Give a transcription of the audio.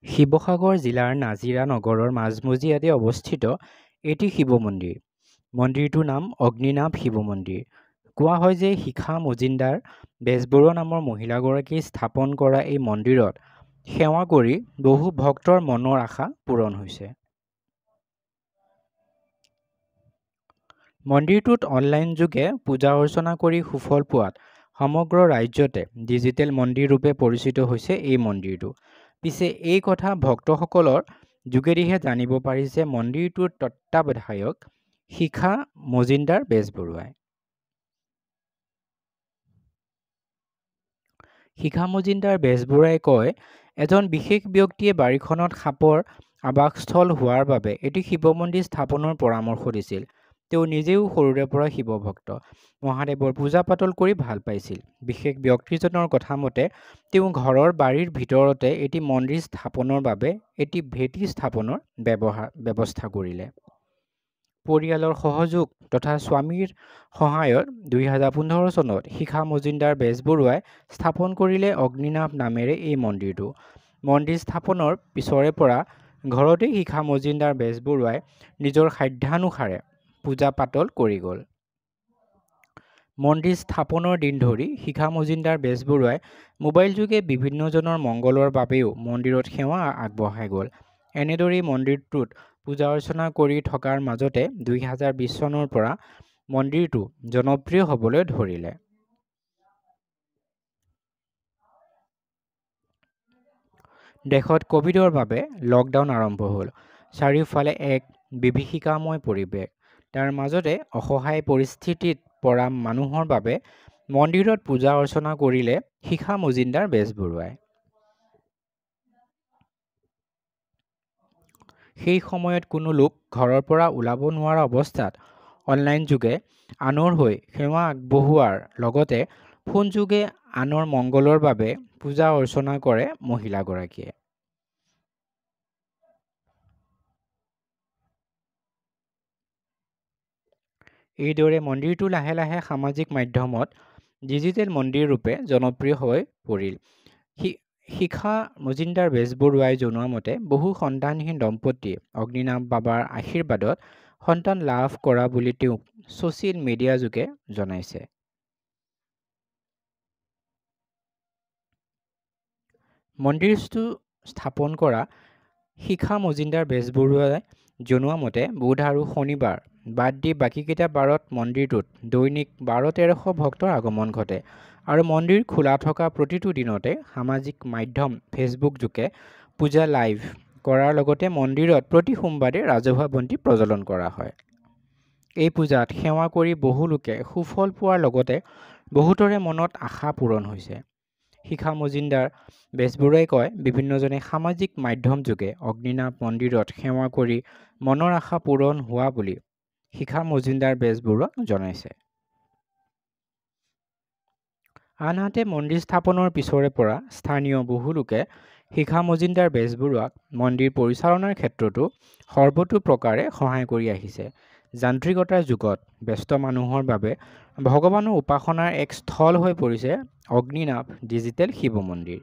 শিৱসাগৰ জিলাৰ নাজিৰা নগৰৰ মাজমজিয়াতে অৱস্থিত এটি শিৱ মন্দিৰ। মন্দিৰটোৰ নাম অগ্নিনাভ শিৱ মন্দিৰ। কোৱা হয় যে শিখা মজুমদাৰ বেজবৰুৱা নামৰ মহিলাগৰাকীয়ে স্থাপন কৰা এই মন্দিৰত সেৱা কৰি বহু ভক্তৰ মনৰ আশা পূৰণ হৈছে। মন্দিৰটোত অনলাইনযোগে পূজা অৰ্চনা কৰি সুফল পোৱাত সমগ্ৰ ৰাজ্যতে ডিজিটেল মন্দিৰ ৰূপে পৰিচিত হৈছে এই মন্দিৰটো। পিছে এই কথা ভক্তসকলৰ যোগেদিহে জানিব পাৰিছে মন্দিৰটোৰ তত্ত্বাৱধায়ক শিখা মজুমদাৰ বেজবৰুৱাই। শিখা মজুমদাৰ বেজবৰুৱাই কয়, এজন বিশেষ ব্যক্তিয়ে বাৰীখনত সাপৰ আৱাসস্থল হোৱাৰ বাবে এটি শিৱ মন্দিৰ স্থাপনৰ পৰামৰ্শ দিছিল। তেওঁ নিজেও সৰুৰে পৰা শিৱভক্ত। মহাদেৱৰ পূজা পাতল কৰি ভাল পাইছিল। বিশেষ ব্যক্তিজনৰ কথা মতে তেওঁ ঘৰৰ বাৰীৰ ভিতৰতে এটি মন্দিৰ স্থাপনৰ বাবে এটি ভেটি স্থাপনৰ ব্যৱস্থা কৰিলে। পৰিয়ালৰ সহযোগ তথা স্বামীৰ সহায়ত 2015 চনত শিখা মজুমদাৰ বেজবৰুৱাই স্থাপন কৰিলে অগ্নিনাভ নামেৰে এই মন্দিৰটো। মন্দিৰ স্থাপনৰ পিছৰে পৰা ঘৰতেই শিখা মজুমদাৰ বেজবৰুৱাই নিজৰ সাধ্যানুসাৰে পূজা পাতল কৰি গ'ল। মন্দিৰ স্থাপনৰ দিন ধৰি শিখা মজুমদাৰ বেজবৰুৱাই মোবাইলযোগে বিভিন্নজনৰ মংগলৰ বাবেও মন্দিৰত সেৱা আগবঢ়াই গ'ল। এনেদৰেই মন্দিৰটোত পূজা অৰ্চনা কৰি থকাৰ মাজতে 2020 চনৰ পৰা মন্দিৰটো জনপ্ৰিয় হ'বলৈ ধৰিলে। দেশত ক'ভিডৰ বাবে লকডাউন আৰম্ভ হ'ল। চাৰিওফালে এক বিভীষিকাময় পৰিৱেশ। তাৰ মাজতে অসহায় পৰিস্থিতিত পৰা মানুহৰ বাবে মন্দিৰত পূজা অৰ্চনা কৰিলে শিখা মজুমদাৰ বেজবৰুৱাই। সেই সময়ত কোনো লোক ঘৰৰ পৰা ওলাব নোৱাৰা অৱস্থাত অনলাইনযোগে আনৰ হৈ সেৱা আগবঢ়োৱাৰ লগতে ফোনযোগে আনৰ মংগলৰ বাবে পূজা অৰ্চনা কৰে মহিলাগৰাকীয়ে। এইদৰে মন্দিৰটো লাহে লাহে সামাজিক মাধ্যমত ডিজিটেল মন্দিৰ ৰূপে জনপ্ৰিয় হৈ পৰিল। শিখা মজুমদাৰ বেজবৰুৱাই জনোৱা মতে বহু সন্তানহীন দম্পতীয়ে অগ্নিনাভ বাবাৰ আশীৰ্বাদত সন্তান লাভ কৰা বুলি তেওঁক ছ'চিয়েল মিডিয়াযোগে জনাইছে। মন্দিৰটো স্থাপন কৰা শিখা মজুমদাৰ বেজবৰুৱাই জনোৱা মতে বুধ আৰু শনিবাৰ বাদ দি বাকীকেইটা বাৰত মন্দিৰটোত দৈনিক 1200-1300 ভক্তৰ আগমন ঘটে আৰু মন্দিৰ খোলা থকা প্ৰতিটো দিনতে সামাজিক মাধ্যম ফেচবুক যোগে পূজা লাইভ কৰাৰ লগতে মন্দিৰত প্ৰতি সোমবাৰে ৰাজহুৱা বন্তি প্ৰজ্বলন কৰা হয়। এই পূজাত সেৱা কৰি বহু লোকে সুফল পোৱাৰ লগতে বহুতৰে মনত আশা পূৰণ হৈছে। শিখা মজুমদাৰ বেজবৰুৱাই কয়, বিভিন্নজনে সামাজিক মাধ্যমযোগে অগ্নিনাভ মন্দিৰত সেৱা কৰি মনৰ আশা পূৰণ হোৱা বুলি শিখা মজুমদাৰ বেজবৰুৱাক জনাইছে। আনহাতে মন্দিৰ স্থাপনৰ পিছৰে পৰা স্থানীয় বহু লোকে শিখা মজুমদাৰ বেজবৰুৱাক মন্দিৰ পৰিচালনাৰ ক্ষেত্ৰতো সৰ্বতোপ্ৰকাৰে সহায় কৰি আহিছে। যান্ত্ৰিকতাৰ যুগত ব্যস্ত মানুহৰ বাবে ভগৱানৰ উপাসনাৰ এক স্থল হৈ পৰিছে অগ্নিনাভ ডিজিটেল শিৱ মন্দিৰ।